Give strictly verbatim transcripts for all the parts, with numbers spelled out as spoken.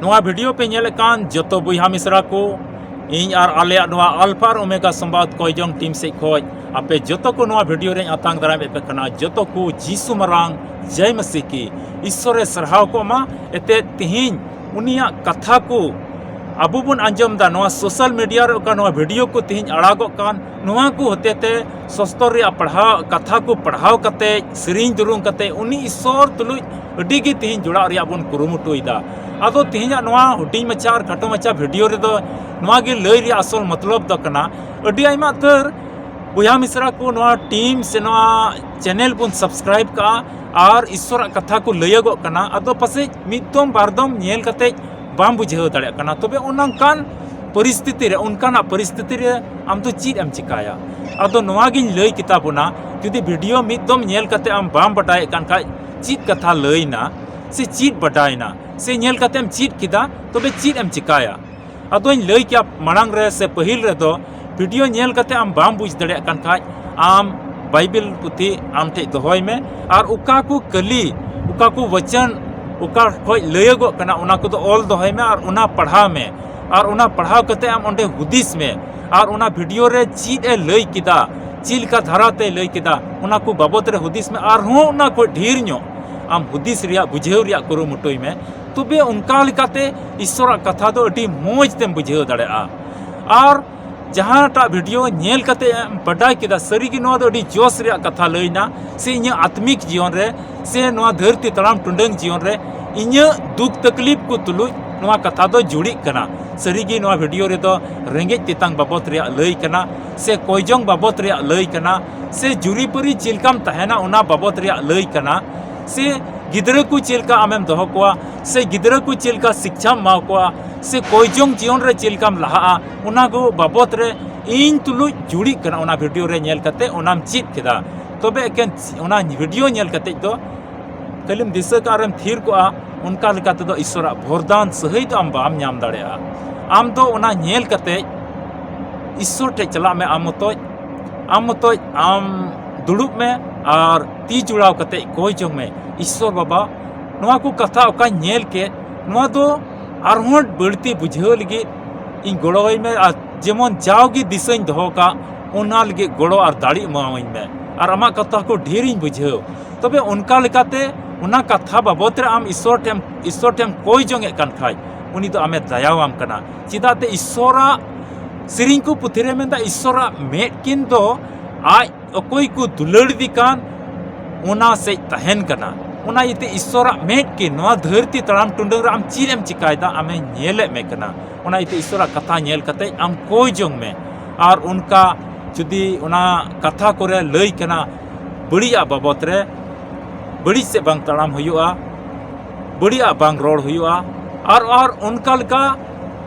ᱱᱚᱣᱟ video ᱯᱮ ᱧᱮᱞᱮᱫ ᱠᱟᱱ ᱡᱚᱛᱚ ᱵᱚᱭᱦᱟ ᱢᱤᱥᱨᱟ ᱠᱚ, ᱤᱧ ᱟᱨ ᱟᱞᱮᱭᱟᱜ ᱱᱚᱣᱟ Alpha ᱟᱨ Omega ᱥᱚᱢᱵᱟᱫ ᱠᱚᱭᱡᱚᱝ team ᱥᱮᱫ ᱠᱷᱚᱱ ᱟᱯᱮ ᱡᱚᱛᱚ ᱠᱚ ᱱᱚᱣᱟ video ᱨᱮᱧ ᱟᱛᱟᱝ ᱫᱟᱨᱟᱢᱮᱫ ᱯᱮ ᱠᱟᱱᱟ᱾ ᱡᱚᱛᱚ ᱠᱚ ᱡᱤᱥᱩ ᱢᱟᱨᱟᱝ ᱡᱟᱭ ᱢᱟᱥᱤ ᱠᱤ ᱤᱥᱥᱚᱨᱮ ᱥᱟᱨᱦᱟᱣ ᱠᱚᱜ ᱢᱟ᱾ ᱮᱱᱛᱮᱫ ᱛᱤᱦᱤᱧ ᱩᱱᱤᱭᱟᱜ ᱠᱟᱛᱷᱟ ᱠᱚ ᱟᱵᱚ ᱵᱚᱱ ᱟᱸᱡᱚᱢ ᱮᱫᱟ, ᱱᱚᱣᱟ social media ᱨᱮ ᱚᱠᱟ ᱱᱚᱣᱟ video ᱠᱚ ᱛᱤᱦᱤᱧ ᱟᱲᱟᱜᱚᱜ ᱠᱟᱱ, ᱱᱚᱣᱟ ᱠᱚ ᱦᱚᱛᱮᱛᱮ ᱥᱚᱥᱛᱚᱨ ᱨᱮᱭᱟᱜ ᱯᱟᱲᱦᱟᱣ, ᱠᱟᱛᱷᱟ ᱠᱚ ᱯᱟᱲᱦᱟᱣ ᱠᱟᱛᱮ, ᱥᱮᱨᱮᱧ ᱫᱩᱨᱩᱝ ᱠᱟᱛᱮ ᱩᱱᱤ ᱤᱥᱥᱚᱨ ᱛᱩᱞᱩᱡ ᱟᱹᱰᱤ ᱜᱮ ᱛᱤᱦᱤᱧ ᱡᱚᱲᱟᱜ ᱨᱮᱭᱟᱜ ᱵᱚᱱ ᱠᱩᱨᱩᱢᱩᱴᱩᱭᱮᱫᱟ᱾ ᱟᱫᱚ ᱛᱤᱦᱤᱧᱟᱜ ᱱᱚᱣᱟ ᱦᱩᱰᱤᱧ ᱢᱟᱪᱷᱟ ᱟᱨ ᱠᱷᱟᱴᱚ ᱢᱟᱪᱷᱟ video ᱨᱮᱫᱚ ᱱᱚᱣᱟ ᱜᱮ ᱞᱟᱹᱭ ᱨᱮᱭᱟᱜ ᱟᱥᱚᱞ ᱢᱚᱛᱞᱚᱵ ᱫᱚ ᱠᱟᱱᱟ, ᱟᱹᱰᱤ ᱟᱭᱢᱟ ᱩᱛᱟᱹᱨ ᱵᱚᱭᱦᱟ ᱢᱤᱥᱨᱟ ᱠᱚ ᱱᱚᱣᱟ team ᱥᱮ ᱱᱚᱣᱟ channel ᱵᱚᱱ subscribe ᱠᱟᱜᱼᱟ ᱟᱨ ᱤᱥᱥᱚᱨᱟᱜ ᱠᱟᱛᱷᱟ ᱠᱚ ᱞᱟᱹᱭᱟᱹᱜᱚᱜ ᱠᱟᱱᱟ᱾ ᱟᱫᱚ ᱯᱟᱥᱮᱡ ᱢᱤᱫ ᱫᱚᱢ ᱵᱟᱨ ᱫᱚᱢ ᱧᱮᱞ ᱠᱟᱛᱮ ᱵᱟᱢ ᱵᱩᱡᱷᱟᱹᱣ ᱫᱟᱲᱮᱭᱟᱜ ᱠᱟᱱᱟ᱾ ᱛᱚᱵᱮ ᱚᱱᱠᱟᱱ ᱯᱚᱨᱤᱥᱛᱷᱤᱛᱤ ᱨᱮ, ᱚᱱᱠᱟᱱᱟᱜ ᱯᱚᱨᱤᱥᱛᱷᱤᱛᱤ ᱨᱮ ᱟᱢ ᱫᱚ ᱪᱮᱫ ᱮᱢ ᱪᱤᱠᱟᱭᱟ? ᱟᱫᱚ ᱱᱚᱣᱟ ᱜᱤᱧ ᱞᱟᱹᱭ ᱠᱮᱛᱟ ᱵᱚᱱᱟ, ᱡᱩᱫᱤ video ᱢᱤᱫ ᱫᱚᱢ ᱧᱮᱞ ᱠᱟᱛᱮ ᱟᱢ ᱵᱟᱢ ᱵᱟᱰᱟᱭᱮᱫ ᱠᱟᱱ ᱠᱷᱟᱡ ᱪᱮᱫ ᱠᱟᱛᱷᱟ ᱞᱟᱹᱭᱱᱟ ᱥᱮ ᱪᱮᱫ ᱵᱟᱰᱟᱭᱱᱟ ᱥᱮ ᱧᱮᱞ ᱠᱟᱛᱮ ᱮᱢ ᱪᱮᱫ ᱠᱮᱫᱟ, ᱛᱚᱵᱮ ᱪᱮᱫ ᱮᱢ ᱪᱤᱠᱟᱭᱟ? ᱟᱫᱚᱧ ᱞᱟᱹᱭ ᱠᱮᱭᱟ ᱢᱟᱲᱟᱝ ᱨᱮ ᱥᱮ ᱯᱟᱹᱦᱤᱞ ᱨᱮᱫᱚ, video ᱧᱮᱞ ᱠᱟᱛᱮ ᱟᱢ ᱵᱟᱢ ᱵᱩᱡᱽ ᱫᱟᱲᱮᱭᱟᱜ ᱠᱟᱱ ᱠᱷᱟᱡ ᱟᱢ ᱵᱟᱭᱵᱮᱞ ᱯᱩᱛᱷᱤ ᱟᱢ ᱴᱷᱮᱡ ᱫᱚᱦᱚᱭ ᱢᱮ ᱟᱨ ᱚᱠᱟ ᱠᱚ ᱠᱟᱹᱞᱤ, ᱚᱠᱟ ᱠᱚ ᱵᱚᱪᱚᱱ, ᱚᱠᱟ ᱠᱷᱚᱡ ᱞᱟᱹᱭᱟᱹᱜᱚᱜ ᱠᱟᱱᱟ, ᱚᱱᱟ ᱠᱚᱫᱚ ᱚᱞ ᱫᱚᱦᱚᱭ ᱢᱮ ᱟᱨ ᱚᱱᱟ ᱯᱟᱲᱦᱟᱣ ᱢᱮ ᱟᱨ ᱚᱱᱟ ᱯᱟᱲᱦᱟᱣ ᱠᱟᱛᱮ ᱟᱢ ᱚᱸᱰᱮ ᱦᱩᱫᱤᱥ ᱢᱮ ᱟᱨ ᱚᱱᱟ video ᱨᱮ ᱪᱮᱫ ᱮ ᱞᱟᱹᱭ ᱠᱮᱫᱟ, ᱪᱮᱫ ᱞᱮᱠᱟ ᱫᱷᱟᱨᱟ ᱛᱮᱭ ᱞᱟᱹᱭ ᱠᱮᱫᱟ, ᱚᱱᱟ ᱠᱚ ᱵᱟᱵᱚᱛ ᱨᱮ ᱦᱩᱫᱤᱥ ᱢᱮ᱾ ᱟᱨᱦᱚᱸ ᱚᱱᱟ ᱠᱷᱚᱡ ᱰᱷᱮᱨ ᱧᱚᱜ ᱟᱢ ᱦᱩᱫᱤᱥ ᱨᱮᱭᱟᱜ, ᱵᱩᱡᱷᱟᱹᱣ ᱨᱮᱭᱟᱜ ᱠᱩᱨᱩᱢᱩᱴᱩᱭ ᱢᱮ᱾ ᱛᱚᱵᱮ ᱚᱱᱠᱟ ᱞᱮᱠᱟᱛᱮ ᱤᱥᱥᱚᱨᱟᱜ ᱠᱟᱛᱷᱟ ᱫᱚ ᱟᱹᱰᱤ ᱢᱚᱡᱽ ᱛᱮᱢ ᱵᱩᱡᱷᱟᱹᱣ ᱫᱟᱲᱮᱭᱟᱜᱼᱟ᱾ ᱟᱨ ᱡᱟᱦᱟᱸᱴᱟᱜ video ᱧᱮᱞ ᱠᱟᱛᱮ ᱮᱢ ᱵᱟᱰᱟᱭ ᱠᱮᱫᱟ, ᱥᱟᱹᱨᱤᱜᱮ ᱱᱚᱣᱟ ᱫᱚ ᱟᱹᱰᱤ ᱡᱚᱥ ᱨᱮᱭᱟᱜ ᱠᱟᱛᱷᱟ ᱞᱟᱹᱭᱱᱟ, ᱥᱮ ᱤᱧᱟᱹᱜ ᱟᱛᱢᱤᱠ ᱡᱤᱭᱚᱱ ᱨᱮ ᱥᱮ ᱱᱚᱣᱟ ᱫᱷᱟᱹᱨᱛᱤ ᱛᱟᱲᱟᱢ ᱴᱩᱰᱟᱹᱝ ᱡᱤᱭᱚᱱ ᱨᱮ ᱤᱧᱟᱹᱜ ᱫᱩᱠ ᱛᱟᱠᱞᱤᱯ ᱠᱚ ᱛᱩᱞᱩᱡ ᱱᱚᱣᱟ ᱠᱟᱛᱷᱟ ᱫᱚ ᱡᱩᱲᱤᱜ ᱠᱟᱱᱟ᱾ ᱥᱟᱹᱨᱤᱜᱮ ᱱᱚᱣᱟ video ᱨᱮᱫᱚ ᱨᱮᱸᱜᱮᱡ ᱛᱮᱛᱟᱝ ᱵᱟᱵᱚᱛ ᱨᱮᱭᱟᱜ ᱞᱟᱹᱭ ᱠᱟᱱᱟ, ᱥᱮ ᱠᱚᱭᱡᱚᱝ ᱵᱟᱵᱚᱛ ᱨᱮᱭᱟᱜ ᱞᱟᱹᱭ ᱠᱟᱱᱟ, ᱥᱮ ᱡᱩᱨᱤᱯᱟᱹᱨᱤ ᱪᱮᱫ ᱞᱮᱠᱟᱢ ᱛᱟᱦᱮᱱᱟ ᱚᱱᱟ ᱵᱟᱵᱚᱛ ᱨᱮᱭᱟᱜ ᱞᱟᱹᱭ ᱠᱟᱱᱟ, ᱥᱮ ᱜᱤᱫᱽᱨᱟᱹ ᱠᱚ ᱪᱮᱫ ᱞᱮᱠᱟ ᱟᱢᱮᱢ ᱫᱚᱦᱚ ᱠᱚᱣᱟ, ᱥᱮ ᱜᱤᱫᱽᱨᱟᱹ ᱠᱚ ᱪᱮᱫ ᱞᱮᱠᱟ ᱥᱤᱠᱪᱷᱟᱢ ᱮᱢᱟ ᱠᱚᱣᱟ, ᱥᱮ ᱠᱚᱭᱡᱚᱝ ᱡᱤᱭᱚᱱ ᱨᱮ ᱪᱮᱫ ᱞᱮᱠᱟᱢ ᱞᱟᱦᱟᱜᱼᱟ, ᱚᱱᱟ ᱠᱚ ᱵᱟᱵᱚᱛ ᱨᱮ ᱤᱧ ᱛᱩᱞᱩᱡ ᱡᱩᱲᱤᱜ ᱠᱟᱱᱟ᱾ ᱚᱱᱟ video ᱨᱮ ᱧᱮᱞ ᱠᱟᱛᱮ ᱚᱱᱟᱢ ᱪᱮᱫ ᱠᱮᱫᱟ᱾ ᱛᱚᱵᱮ ᱮᱠᱮᱱ ᱚᱱᱟ video ᱧᱮᱞ ᱠᱟᱛᱮ ᱫᱚ ᱠᱷᱟᱹᱞᱤᱢ ᱫᱤᱥᱟᱹ ᱠᱟᱜ ᱨᱮᱢ ᱛᱷᱤᱨ ᱠᱚᱜᱼᱟ, ᱚᱱᱠᱟ ᱞᱮᱠᱟ ᱛᱮᱫᱚ ᱤᱥᱥᱚᱨᱟᱜ ᱵᱚᱨᱫᱟᱱ ᱥᱟᱹᱦᱟᱹᱭ ᱫᱚ ᱟᱢ ᱵᱟᱢ ᱧᱟᱢ ᱫᱟᱲᱮᱭᱟᱜᱼᱟ᱾ ᱟᱢ ᱫᱚ ᱚᱱᱟ ᱧᱮᱞ ᱠᱟᱛᱮ ᱤᱥᱥᱚᱨ ᱴᱷᱮᱡ ᱪᱟᱞᱟᱜ ᱢᱮ, ᱟᱢ ᱢᱚᱛᱚᱡ, ᱟᱢ ᱢᱚᱛᱚᱡ ᱟᱢ ᱫᱩᱲᱩᱵ ᱢᱮ ᱟᱨ ᱛᱤ ᱡᱚᱲᱟᱣ ᱠᱟᱛᱮ ᱠᱚᱭ ᱡᱚᱝ ᱢᱮ, "ᱤᱥᱥᱚᱨ ᱵᱟᱵᱟ, ᱱᱚᱣᱟ ᱠᱚ ᱠᱟᱛᱷᱟ ᱚᱠᱟᱧ ᱧᱮᱞ ᱠᱮᱫ, ᱱᱚᱣᱟ ᱫᱚ ᱟᱨᱦᱚᱸ ᱵᱟᱹᱲᱛᱤ ᱵᱩᱡᱷᱟᱹᱣ ᱞᱟᱹᱜᱤᱫ ᱤᱧ ᱜᱚᱲᱚᱣᱟᱹᱧ ᱢᱮ, ᱟᱨ ᱡᱮᱢᱚᱱ ᱡᱟᱣᱜᱮ ᱫᱤᱥᱟᱹᱧ ᱫᱚᱦᱚ ᱠᱟᱜ, ᱚᱱᱟ ᱞᱟᱹᱜᱤᱫ ᱜᱚᱲᱚ ᱟᱨ ᱫᱟᱲᱮ ᱮᱢᱟᱣᱟᱹᱧ ᱢᱮ, ᱟᱨ ᱟᱢᱟᱜ ᱠᱟᱛᱷᱟ ᱠᱚ ᱰᱷᱮᱨᱤᱧ ᱵᱩᱡᱷᱟᱹᱣ᱾ ᱛᱚᱵᱮ ᱚᱱᱠᱟ ᱞᱮᱠᱟᱛᱮ ᱚᱱᱟ ᱠᱟᱛᱷᱟ ᱵᱟᱵᱚᱫ ᱨᱮ ᱟᱢ ᱤᱥᱥᱚᱨ ᱴᱷᱮᱱ, ᱤᱥᱥᱚᱨ ᱴᱷᱮᱱ ᱠᱚᱭ ᱡᱚᱝ ᱮᱫ ᱠᱟᱱ ᱠᱷᱟᱡ, ᱩᱱᱤ ᱫᱚ ᱟᱢᱮ ᱫᱟᱭᱟᱣᱟᱢ ᱠᱟᱱᱟ᱾ ᱪᱮᱫᱟᱜ ᱛᱮ ᱤᱥᱥᱚᱨᱟᱜ ᱥᱮᱨᱮᱧ ᱠᱚ ᱯᱩᱛᱷᱤ ᱨᱮ ᱢᱮᱱᱫᱟ, ᱤᱥᱥᱚᱨᱟᱜ ᱢᱮᱫ ᱠᱤᱱ ᱫᱚ ᱟᱡ ᱚᱠᱚᱭ ᱠᱚ ᱫᱩᱞᱟᱹᱲ ᱤᱫᱤ ᱠᱟᱱ, ᱚᱱᱟ ᱥᱮᱫ ᱛᱟᱦᱮᱱ ᱠᱟᱱᱟ᱾ ᱚᱱᱟ ᱤᱭᱟᱹᱛᱮ ᱤᱥᱥᱚᱨᱟᱜ ᱢᱮᱫ ᱠᱤᱱ ᱱᱚᱣᱟ ᱫᱷᱟᱹᱨᱛᱤ ᱛᱟᱲᱟᱢ ᱴᱩᱰᱟᱹᱝ ᱨᱮ ᱟᱢ ᱪᱮᱫ ᱮᱢ ᱪᱤᱠᱟᱭᱮᱫᱟ, ᱟᱢᱮ ᱧᱮᱞᱮᱫ ᱢᱮ ᱠᱟᱱᱟ᱾ ᱚᱱᱟ ᱤᱭᱟᱹᱛᱮ ᱤᱥᱥᱚᱨᱟᱜ ᱠᱟᱛᱷᱟ ᱧᱮᱞ ᱠᱟᱛᱮ ᱟᱢ ᱠᱚᱭ ᱡᱚᱝ ᱢᱮ᱾ ᱟᱨ ᱚᱱᱠᱟ ᱡᱩᱫᱤ ᱚᱱᱟ ᱠᱟᱛᱷᱟ ᱠᱚᱨᱮ ᱞᱟᱹᱭ ᱠᱟᱱᱟ ᱵᱟᱹᱲᱤᱡᱟᱜ ᱵᱟᱵᱚᱛ ᱨᱮ, ᱵᱟᱹᱲᱤᱡ ᱥᱮᱫ ᱵᱟᱝ ᱛᱟᱲᱟᱢ ᱦᱩᱭᱩᱜᱼᱟ, ᱵᱟᱹᱲᱤᱡᱟᱜ ᱵᱟᱝ ᱨᱚᱲ ᱦᱩᱭᱩᱜᱼᱟ, ᱟᱨ, ᱟᱨ ᱚᱱᱠᱟ ᱞᱮᱠᱟ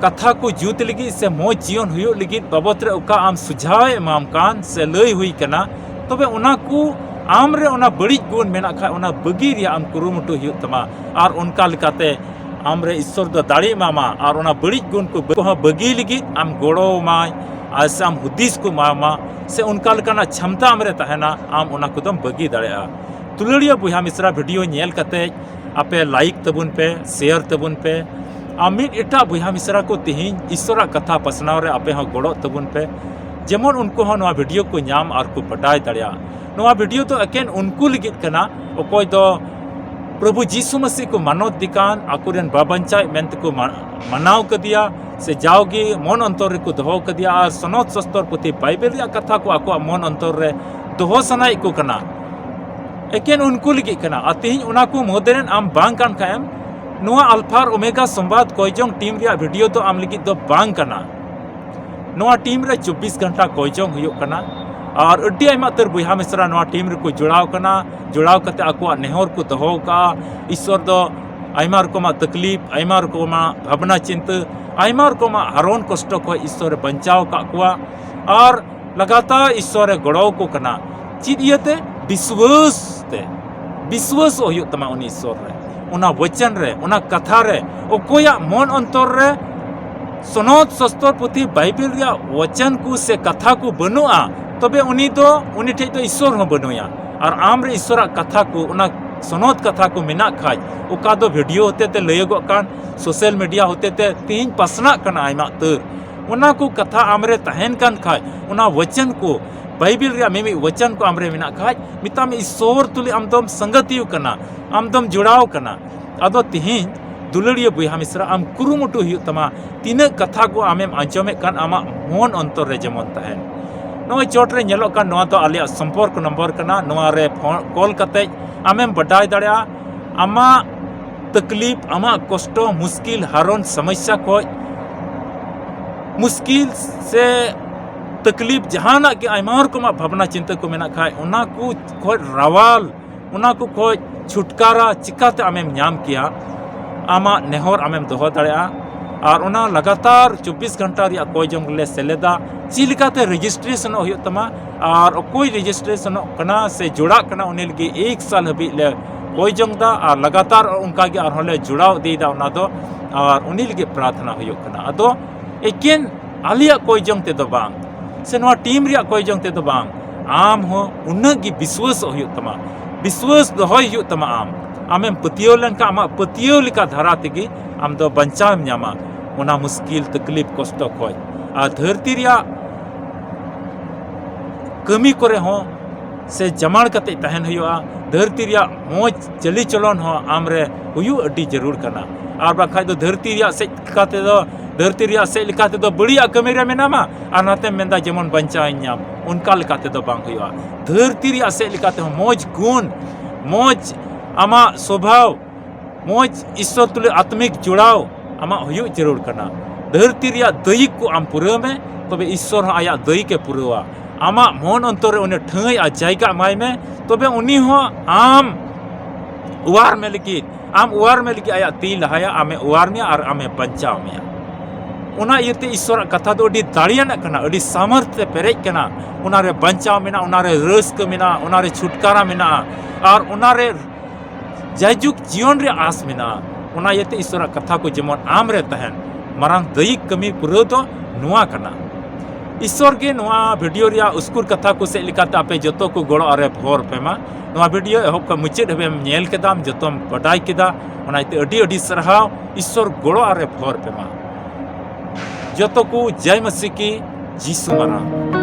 ᱠᱟᱛᱷᱟ ᱠᱚ ᱡᱩᱛ ᱞᱟᱹᱜᱤᱫ ᱥᱮ ᱢᱚᱡᱽ ᱡᱤᱭᱚᱱ ᱦᱩᱭᱩᱜ ᱞᱟᱹᱜᱤᱫ ᱵᱟᱵᱚᱛ ᱨᱮ ᱚᱠᱟ ᱟᱢ ᱥᱩᱡᱷᱟᱣᱮ ᱮᱢᱟᱢ ᱠᱟᱱ ᱥᱮ ᱞᱟᱹᱭ ᱦᱩᱭ ᱠᱟᱱᱟ, ᱛᱚᱵᱮ ᱚᱱᱟ ᱠᱚ ᱟᱢ ᱨᱮ ᱚᱱᱟ ᱵᱟᱹᱲᱤᱡ ᱜᱩᱱ ᱢᱮᱱᱟᱜ ᱠᱷᱟᱡ, ᱚᱱᱟ ᱵᱟᱹᱜᱤ ᱨᱮᱭᱟᱜ ᱟᱢ ᱠᱩᱨᱩᱢᱩᱴᱩ ᱦᱩᱭᱩᱜ ᱛᱟᱢᱟ᱾ ᱟᱨ ᱚᱱᱠᱟ ᱞᱮᱠᱟᱛᱮ ᱟᱢ ᱨᱮ ᱤᱥᱥᱚᱨ ᱫᱚ ᱫᱟᱲᱮ ᱮᱢᱟᱢᱟ, ᱟᱨ ᱚᱱᱟ ᱵᱟᱹᱲᱤᱡ ᱜᱩᱱ ᱠᱚ ᱠᱚᱦᱚᱸ ᱵᱟᱹᱜᱤ ᱞᱟᱹᱜᱤᱫ ᱟᱢ ᱜᱚᱲᱚ ᱟᱢᱟᱭ, ᱟᱨ ᱥᱮ ᱟᱢ ᱦᱩᱫᱤᱥ ᱠᱚ ᱮᱢᱟᱢᱟ, ᱥᱮ ᱚᱱᱠᱟ ᱞᱮᱠᱟᱱᱟᱜ ᱪᱷᱟᱢᱛᱟ ᱟᱢ ᱨᱮ ᱛᱟᱦᱮᱱᱟ, ᱟᱢ ᱚᱱᱟ ᱠᱚᱫᱚᱢ ᱵᱟᱹᱜᱤ ᱫᱟᱲᱮᱭᱟᱜᱼᱟ᱾ ᱫᱩᱞᱟᱹᱲᱤᱭᱟᱹ ᱵᱚᱭᱦᱟ ᱢᱤᱥᱨᱟ, ᱵᱷᱤᱰᱤᱭᱳ ᱧᱮᱞ ᱠᱟᱛᱮ ᱟᱯᱮ ᱞᱟᱭᱤᱠ ᱛᱟᱵᱚᱱ ᱯᱮ, ᱥᱮᱭᱟᱨ ᱛᱟᱵᱚᱱ ᱯᱮ, ᱟᱨ ᱢᱤᱫ ᱮᱴᱟᱜ ᱵᱚᱭᱦᱟ ᱢᱤᱥᱨᱟ ᱠᱚ ᱛᱮᱦᱮᱧ ᱤᱥᱥᱚᱨᱟᱜ ᱠᱟᱛᱷᱟ ᱯᱟᱥᱱᱟᱣ ᱨᱮ ᱟᱯᱮ ᱦᱚᱸ ᱜᱚᱲᱚᱜ ᱛᱟᱵᱚᱱ ᱯᱮ, ᱡᱮᱢᱚᱱ ᱩᱱᱠᱩ ᱦᱚᱸ ᱱᱚᱣᱟ ᱵᱷᱤᱰᱤᱭᱳ ᱠᱚ ᱧᱟᱢ ᱟᱨ ᱠᱚ ᱵᱟᱰᱟᱭ ᱫᱟᱲᱮᱭᱟᱜ᱾ ᱱᱚᱣᱟ ᱵᱷᱤᱰᱤᱭᱳ ᱫᱚ ᱮᱠᱮᱱ ᱩᱱᱠᱩ ᱞᱟᱹᱜᱤᱫ ᱠᱟᱱᱟ, ᱚᱠᱚᱭ ᱫᱚ ᱯᱨᱚᱵᱷᱩ ᱡᱤᱥᱩ ᱢᱟᱹᱥᱤ ᱠᱚ ᱢᱟᱱᱚᱛ ᱫᱮ ᱠᱟᱱ, ᱟᱠᱚᱨᱮᱱ ᱵᱟᱵᱟᱧᱪᱟᱭ ᱢᱮᱱᱛᱮ ᱠᱚ ᱢᱟ-, ᱢᱟᱱᱟᱣ ᱠᱟᱫᱮᱭᱟ, ᱥᱮ ᱡᱟᱣᱜᱮ ᱢᱚᱱ ᱚᱱᱛᱚᱨ ᱨᱮᱠᱚ ᱫᱚᱦᱚ ᱠᱟᱫᱮᱭᱟ, ᱟᱨ ᱥᱚᱱᱚᱛ ᱥᱚᱥᱛᱚᱨ ᱯᱩᱛᱷᱤ ᱵᱟᱭᱵᱮᱞ ᱨᱮᱭᱟᱜ ᱠᱟᱛᱷᱟ ᱠᱚ ᱟᱠᱚᱣᱟᱜ ᱢᱚᱱ ᱚᱱᱛᱚᱨ ᱨᱮ ᱫᱚᱦᱚ ᱥᱟᱱᱟᱭᱮᱫ ᱠᱚ ᱠᱟᱱᱟ᱾ ᱮᱠᱮᱱ ᱩᱱᱠᱩ ᱞᱟᱹᱜᱤᱫ ᱠᱟᱱᱟ᱾ ᱟᱨ ᱛᱮᱦᱮᱧ ᱚᱱᱟ ᱠᱚ ᱢᱩᱫᱽ ᱨᱮᱱ ᱟᱢ ᱵᱟᱝ ᱠᱟᱱ ᱠᱷᱟᱡ ᱮᱢ, ᱱᱚᱣᱟ ᱟᱞᱯᱷᱟ ᱟᱨ ᱳᱢᱮᱜᱟ ᱥᱚᱢᱵᱟᱫ ᱠᱚᱭ ᱡᱚᱝ ᱴᱤᱢ ᱨᱮᱭᱟᱜ ᱵᱷᱤᱰᱤᱭᱳ ᱫᱚ ᱟᱢ ᱞᱟᱹᱜᱤᱫ ᱫᱚ ᱵᱟᱝ ᱠᱟᱱᱟ᱾ ᱱᱚᱣᱟ ᱴᱤᱢ ᱨᱮ ᱪᱚᱵᱵᱤᱥ ᱜᱷᱚᱱᱴᱟ ᱠᱚᱭ ᱡᱚᱝ ᱦᱩᱭᱩᱜ ᱠᱟᱱᱟ, ᱟᱨ ᱟᱹᱰᱤ ᱟᱭᱢᱟ ᱩᱛᱟᱹᱨ ᱵᱚᱭᱦᱟ ᱢᱤᱥᱨᱟ ᱱᱚᱣᱟ ᱴᱤᱢ ᱨᱮᱠᱚ ᱡᱚᱲᱟᱣ ᱠᱟᱱᱟ᱾ ᱡᱚᱲᱟᱣ ᱠᱟᱛᱮ ᱟᱠᱚᱣᱟᱜ ᱱᱮᱦᱚᱨ ᱠᱚ ᱫᱚᱦᱚ ᱠᱟᱜᱼᱟ᱾ ᱤᱥᱥᱚᱨ ᱫᱚ ᱟᱭᱢᱟ ᱨᱚᱠᱚᱢᱟᱜ ᱛᱟᱠᱞᱤᱯ, ᱟᱭᱢᱟ ᱨᱚᱠᱚᱢᱟᱜ ᱵᱷᱟᱵᱽᱱᱟ ᱪᱤᱱᱛᱟᱹ, ᱟᱭᱢᱟ ᱨᱚᱠᱚᱢᱟᱜ ᱦᱟᱨᱚᱱ ᱠᱚᱥᱴᱚ ᱠᱷᱚᱱ ᱤᱥᱥᱚᱨᱮ ᱵᱟᱧᱪᱟᱣ ᱟᱠᱟᱫ ᱠᱚᱣᱟ᱾ ᱟᱨ ᱞᱟᱜᱟᱛᱟᱨ ᱤᱥᱥᱚᱨᱮ ᱜᱚᱲᱚ ᱟᱠᱚ ᱠᱟᱱᱟ᱾ ᱪᱮᱫ ᱤᱭᱟᱹᱛᱮ? ᱵᱤᱥᱣᱟᱹᱥ ᱛᱮ᱾ ᱵᱤᱥᱣᱟᱹᱥᱚᱜ ᱦᱩᱭᱩᱜ ᱛᱟᱢᱟ ᱩᱱᱤ ᱤᱥᱥᱚᱨ ᱨᱮ, ᱚᱱᱟ ᱵᱚᱪᱚᱱ ᱨᱮ, ᱚᱱᱟ ᱠᱟᱛᱷᱟ ᱨᱮ᱾ ᱚᱠᱚᱭᱟᱜ ᱢᱚᱱ ᱚᱱᱛᱚᱨ ᱨᱮ ᱥᱚᱱᱚᱛ ᱥᱚᱥᱛᱚᱨ ᱯᱩᱛᱷᱤ ᱵᱟᱭᱵᱮᱞ ᱨᱮᱭᱟᱜ ᱵᱚᱪᱚᱱ ᱠᱚ ᱥᱮ ᱠᱟᱛᱷᱟ ᱠᱚ ᱵᱟᱹᱱᱩᱜᱼᱟ, ᱛᱚᱵᱮ ᱩᱱᱤ ᱫᱚ, ᱩᱱᱤ ᱴᱷᱮᱡ ᱫᱚ ᱤᱥᱥᱚᱨ ᱦᱚᱸ ᱵᱟᱹᱱᱩᱭᱟ᱾ ᱟᱨ ᱟᱢ ᱨᱮ ᱤᱥᱥᱚᱨᱟᱜ ᱠᱟᱛᱷᱟ ᱠᱚ, ᱚᱱᱟ ᱥᱚᱱᱚᱛ ᱠᱟᱛᱷᱟ ᱠᱚ ᱢᱮᱱᱟᱜ ᱠᱷᱟᱡ, ᱚᱠᱟ ᱫᱚ video ᱦᱚᱛᱮ ᱛᱮ ᱞᱟᱹᱭᱟᱹᱜᱚᱜ ᱠᱟᱱ, social media ᱦᱚᱛᱮ ᱛᱮ ᱛᱮᱦᱮᱧ ᱯᱟᱥᱱᱟᱜ ᱠᱟᱱᱟ ᱟᱭᱢᱟ ᱩᱛᱟᱹᱨ, ᱚᱱᱟ ᱠᱚ ᱠᱟᱛᱷᱟ ᱟᱢᱨᱮ ᱛᱟᱦᱮᱱ ᱠᱟᱱ ᱠᱷᱟᱡ, ᱚᱱᱟ ᱣᱟᱪᱚᱱ ᱠᱚ, ᱵᱟᱭᱵᱮᱞ ᱨᱮᱭᱟᱜ ᱢᱤᱢᱤᱫ ᱣᱟᱪᱚᱱ ᱠᱚ ᱟᱢᱨᱮ ᱢᱮᱱᱟᱜ ᱠᱷᱟᱡ, ᱢᱮᱛᱟᱜ ᱢᱮ ᱤᱥᱥᱚᱨ ᱛᱩᱞᱩᱡ ᱟᱢ ᱫᱚᱢ ᱥᱚᱝᱜᱚᱛᱤᱭ ᱠᱟᱱᱟ, ᱟᱢ ᱫᱚᱢ ᱡᱚᱲᱟᱣ ᱠᱟᱱᱟ᱾ ᱟᱫᱚ ᱛᱮᱦᱮᱧ ᱫᱩᱞᱟᱹᱲᱤᱭᱟᱹ ᱵᱚᱭᱦᱟ ᱢᱤᱥᱨᱟ, ᱟᱢ ᱠᱩᱨᱩᱢᱩᱴᱩ ᱦᱩᱭᱩᱜ ᱛᱟᱢᱟ, ᱛᱤᱱᱟᱹᱜ ᱠᱟᱛᱷᱟ ᱠᱚ ᱟᱢᱮᱢ ᱟᱸᱡᱚᱢᱮᱫ ᱠᱟᱱ, ᱟᱢᱟᱜ ᱢᱚᱱ ᱚᱱᱛᱚᱨ ᱨᱮ ᱡᱮᱢᱚᱱ ᱛᱟᱦᱮᱱ᱾ ᱱᱚᱜᱼᱚᱭ ᱪᱚᱴ ᱨᱮ ᱧᱮᱞᱚᱜ ᱠᱟᱱ, ᱱᱚᱣᱟ ᱫᱚ ᱟᱞᱮᱭᱟᱜ ᱥᱚᱢᱯᱚᱨᱠ ᱱᱚᱢᱵᱚᱨ ᱠᱟᱱᱟ, ᱱᱚᱣᱟ ᱨᱮ ᱯᱷᱳᱱ ᱠᱚᱞ ᱠᱟᱛᱮ ᱟᱢᱮᱢ ᱵᱟᱰᱟᱭ ᱫᱟᱲᱮᱭᱟᱜᱼᱟ ᱟᱢᱟᱜ ᱛᱟᱠᱞᱤᱯ, ᱟᱢᱟᱜ ᱠᱚᱥᱴᱚ, ᱢᱩᱥᱠᱤᱞ, ᱦᱟᱨᱚᱱ, ᱥᱚᱢᱚᱥᱥᱟ ᱠᱷᱚᱡ, ᱢᱩᱥᱠᱤᱞ ᱥᱮ ᱛᱟᱠᱞᱤᱯ ᱡᱟᱦᱟᱱᱟᱜ ᱜᱮ, ᱟᱭᱢᱟ ᱨᱚᱠᱚᱢᱟᱜ ᱵᱷᱟᱵᱽᱱᱟ ᱪᱤᱱᱛᱟᱹ ᱠᱚ ᱢᱮᱱᱟᱜ ᱠᱷᱟᱡ, ᱚᱱᱟ ᱠᱚ ᱠᱷᱚᱡ ᱨᱟᱣᱟᱞ, ᱚᱱᱟ ᱠᱚ ᱠᱷᱚᱡ ᱪᱷᱩᱴᱠᱟᱨᱟ ᱪᱤᱠᱟᱛᱮ ᱟᱢᱮᱢ ᱧᱟᱢ ᱠᱮᱭᱟ, ᱟᱢᱟᱜ ᱱᱮᱦᱚᱨ ᱟᱢᱮᱢ ᱫᱚᱦᱚ ᱫᱟᱲᱮᱭᱟᱜᱼᱟ᱾ ᱟᱨ ᱚᱱᱟ ᱞᱟᱜᱟᱛᱟᱨ ᱪᱚᱵᱵᱤᱥ ᱜᱷᱚᱱᱴᱟ ᱨᱮᱭᱟᱜ ᱠᱚᱭ ᱡᱚᱝ ᱨᱮᱞᱮ ᱥᱮᱞᱮᱫᱟ᱾ ᱪᱮᱫ ᱞᱮᱠᱟᱛᱮ ᱨᱮᱡᱤᱥᱴᱨᱮᱥᱚᱱᱚᱜ ᱦᱩᱭᱩᱜ ᱛᱟᱢᱟ ᱟᱨ ᱚᱠᱚᱭ ᱨᱮᱡᱤᱥᱴᱨᱮᱥᱚᱱᱚᱜ ᱠᱟᱱᱟ ᱥᱮ ᱡᱚᱲᱟᱜ ᱠᱟᱱᱟ, ᱩᱱᱤ ᱞᱟᱹᱜᱤᱫ ᱮᱠ ᱥᱟᱞ ᱦᱟᱹᱵᱤᱡ ᱞᱮ ᱠᱚᱭ ᱡᱚᱝ ᱫᱟ ᱟᱨ ᱞᱟᱜᱟᱛᱟᱨ ᱚᱱᱠᱟ ᱜᱮ ᱟᱨᱦᱚᱸ ᱞᱮ ᱡᱚᱲᱟᱣ ᱤᱫᱤᱭᱮᱫᱟ ᱚᱱᱟ ᱫᱚ, ᱟᱨ ᱩᱱᱤ ᱞᱟᱹᱜᱤᱫ ᱯᱨᱟᱨᱛᱷᱱᱟ ᱦᱩᱭᱩᱜ ᱠᱟᱱᱟ᱾ ᱟᱫᱚ ᱮᱠᱮᱱ ᱟᱞᱮᱭᱟᱜ ᱠᱚᱭ ᱡᱚᱝ ᱛᱮᱫᱚ ᱵᱟᱝ, ᱥᱮ ᱱᱚᱣᱟ ᱴᱤᱢ ᱨᱮᱭᱟᱜ ᱠᱚᱭ ᱡᱚᱝ ᱛᱮᱫᱚ ᱵᱟᱝ, ᱟᱢ ᱦᱚᱸ ᱩᱱᱟᱹᱜ ᱜᱮ ᱵᱤᱥᱣᱟᱹᱥᱚᱜ ᱦᱩᱭᱩᱜ ᱛᱟᱢᱟ, ᱵᱤᱥᱣᱟᱹᱥ ᱫᱚᱦᱚᱭ ᱦᱩᱭᱩᱜ ᱛᱟᱢᱟ᱾ ᱟᱢ, ᱟᱢᱮᱢ ᱯᱟᱹᱛᱭᱟᱹᱣ ᱞᱮᱱᱠᱷᱟᱱ, ᱟᱢᱟᱜ ᱯᱟᱹᱛᱭᱟᱹᱣ ᱞᱮᱠᱟ ᱫᱷᱟᱨᱟ ᱛᱮᱜᱮ ᱟᱢ ᱫᱚ ᱵᱟᱧᱪᱟᱣᱮᱢ ᱧᱟᱢᱟ ᱚᱱᱟ ᱢᱩᱥᱠᱤᱞ, ᱛᱟᱠᱞᱤᱯ, ᱠᱚᱥᱴᱚ ᱠᱷᱚᱡ᱾ ᱟᱨ ᱫᱷᱟᱹᱨᱛᱤ ᱨᱮᱭᱟᱜ ᱠᱟᱹᱢᱤ ᱠᱚᱨᱮ ᱦᱚᱸ ᱥᱮ ᱡᱟᱢᱟᱲ ᱠᱟᱛᱮ ᱛᱟᱦᱮᱱ ᱦᱩᱭᱩᱜᱼᱟ᱾ ᱫᱷᱟᱹᱨᱛᱤ ᱨᱮᱭᱟᱜ ᱢᱚᱡᱽ ᱪᱟᱹᱞᱤ ᱪᱚᱞᱚᱱ ᱦᱚᱸ ᱟᱢ ᱨᱮ ᱦᱩᱭᱩᱜ ᱟᱹᱰᱤ ᱡᱟᱹᱨᱩᱲ ᱠᱟᱱᱟ᱾ ᱟᱨ ᱵᱟᱠᱷᱟᱡ ᱫᱚ ᱫᱷᱟᱹᱨᱛᱤ ᱨᱮᱭᱟᱜ ᱥᱮᱫ ᱞᱮᱠᱟ ᱛᱮᱫᱚ, ᱫᱷᱟᱹᱨᱛᱤ ᱨᱮᱭᱟᱜ ᱥᱮᱫ ᱞᱮᱠᱟ ᱛᱮᱫᱚ ᱵᱟᱹᱲᱤᱡᱟᱜ ᱠᱟᱹᱢᱤ ᱨᱮ ᱢᱮᱱᱟᱢᱟ, ᱟᱨ ᱱᱟᱛᱮᱢ ᱢᱮᱱᱫᱟ ᱡᱮᱢᱚᱱ ᱵᱟᱧᱪᱟᱣᱤᱧ ᱧᱟᱢ, ᱚᱱᱠᱟ ᱞᱮᱠᱟ ᱛᱮᱫᱚ ᱵᱟᱝ ᱦᱩᱭᱩᱜᱼᱟ᱾ ᱫᱷᱟᱹᱨᱛᱤ ᱨᱮᱭᱟᱜ ᱥᱮᱫ ᱞᱮᱠᱟ ᱛᱮᱦᱚᱸ ᱢᱚᱡᱽ ᱜᱩᱱ, ᱢᱚᱡᱽ ᱟᱢᱟᱜ ᱥᱚᱵᱷᱟᱣ, ᱢᱚᱡᱽ ᱤᱥᱥᱚᱨ ᱛᱩᱞᱩᱡ ᱟᱛᱢᱤᱠ ᱡᱚᱲᱟᱣ ᱟᱢᱟᱜ ᱦᱩᱭᱩᱜ ᱡᱟᱹᱨᱩᱲ ᱠᱟᱱᱟ᱾ ᱫᱷᱟᱹᱨᱛᱤ ᱨᱮᱭᱟᱜ ᱫᱟᱹᱭᱤᱠ ᱠᱚ ᱟᱢ ᱯᱩᱨᱟᱹᱣ ᱢᱮ, ᱛᱚᱵᱮ ᱤᱥᱥᱚᱨ ᱦᱚᱸ ᱟᱭᱟᱜ ᱫᱟᱹᱭᱤᱠ ᱮ ᱯᱩᱨᱟᱹᱣᱟ᱾ ᱟᱢᱟᱜ ᱢᱚᱱ ᱚᱱᱛᱚᱨ ᱨᱮ ᱩᱱᱤ ᱴᱷᱟᱹᱭ ᱟᱨ ᱡᱟᱭᱜᱟ ᱮᱢᱟᱭ ᱢᱮ, ᱛᱚᱵᱮ ᱩᱱᱤ ᱦᱚᱸ ᱟᱢ ᱚᱣᱟᱨ ᱢᱮ ᱞᱟᱹᱜᱤᱫ, ᱟᱢ ᱚᱣᱟᱨ ᱢᱮ ᱞᱟᱹᱜᱤᱫ ᱟᱭᱟᱜ ᱛᱤ ᱞᱟᱦᱟᱭᱟ, ᱟᱢᱮ ᱚᱣᱟᱨ ᱢᱮᱭᱟ ᱟᱨ ᱟᱢᱮ ᱵᱟᱧᱪᱟᱣ ᱢᱮᱭᱟ᱾ ᱚᱱᱟ ᱤᱭᱟᱹᱛᱮ ᱤᱥᱥᱚᱨᱟᱜ ᱠᱟᱛᱷᱟ ᱫᱚ ᱟᱹᱰᱤ ᱫᱟᱲᱮᱭᱟᱱᱟᱜ ᱠᱟᱱᱟ, ᱟᱹᱰᱤ ᱥᱟᱢᱚᱨᱛᱷ ᱛᱮ ᱯᱮᱨᱮᱡ ᱠᱟᱱᱟ᱾ ᱚᱱᱟᱨᱮ ᱵᱟᱧᱪᱟᱣ ᱢᱮᱱᱟᱜᱼᱟ, ᱚᱱᱟᱨᱮ ᱨᱟᱹᱥᱠᱟᱹ ᱢᱮᱱᱟᱜᱼᱟ, ᱚᱱᱟᱨᱮ ᱪᱷᱩᱴᱠᱟᱨᱟ ᱢᱮᱱᱟᱜᱼᱟ, ᱟᱨ ᱚᱱᱟᱨᱮ ᱡᱟᱭᱡᱩᱜᱽ ᱡᱤᱭᱚᱱ ᱨᱮᱭᱟᱜ ᱟᱸᱥ ᱢᱮᱱᱟᱜᱼᱟ᱾ ᱚᱱᱟ ᱤᱭᱟᱹᱛᱮ ᱤᱥᱥᱚᱨᱟᱜ ᱠᱟᱛᱷᱟ ᱠᱚ ᱡᱮᱢᱚᱱ ᱟᱢ ᱨᱮ ᱛᱟᱦᱮᱱ, ᱢᱟᱨᱟᱝ ᱫᱟᱹᱭᱤᱠ ᱠᱟᱹᱢᱤ ᱯᱩᱨᱟᱹᱣ ᱫᱚ ᱱᱚᱣᱟ ᱠᱟᱱᱟ᱾ ᱤᱥᱥᱚᱨ ᱜᱮ ᱱᱚᱣᱟ ᱵᱷᱤᱰᱤᱭᱳ ᱨᱮᱭᱟᱜ ᱩᱥᱠᱩᱨ ᱠᱟᱛᱷᱟ ᱠᱚ ᱥᱮᱫ ᱞᱮᱠᱟᱛᱮ ᱟᱯᱮ ᱡᱚᱛᱚ ᱠᱚ ᱜᱚᱲᱚ ᱟᱨᱮ ᱵᱷᱚᱨ ᱯᱮ ᱢᱟ᱾ ᱱᱚᱣᱟ ᱵᱷᱤᱰᱤᱭᱳ ᱮᱦᱚᱵ ᱠᱷᱚᱱ ᱢᱩᱪᱟᱹᱫ ᱦᱟᱹᱵᱤᱡ ᱮᱢ ᱧᱮᱞ ᱠᱮᱫᱟᱢ, ᱡᱚᱛᱚᱢ ᱵᱟᱰᱟᱭ ᱠᱮᱫᱟ, ᱚᱱᱟ ᱤᱭᱟᱹᱛᱮ ᱟᱹᱰᱤ ᱟᱹᱰᱤ ᱥᱟᱨᱦᱟᱣ᱾ ᱤᱥᱥᱚᱨ ᱜᱚᱲᱚ ᱟᱨᱮ ᱵᱷᱚᱨ ᱯᱮ ᱢᱟ᱾ ᱡᱚᱛᱚ ᱠᱚ ᱡᱟᱭ ᱢᱟᱥᱤ ᱠᱤ ᱡᱤᱥᱩ ᱢᱟᱨᱟᱝ᱾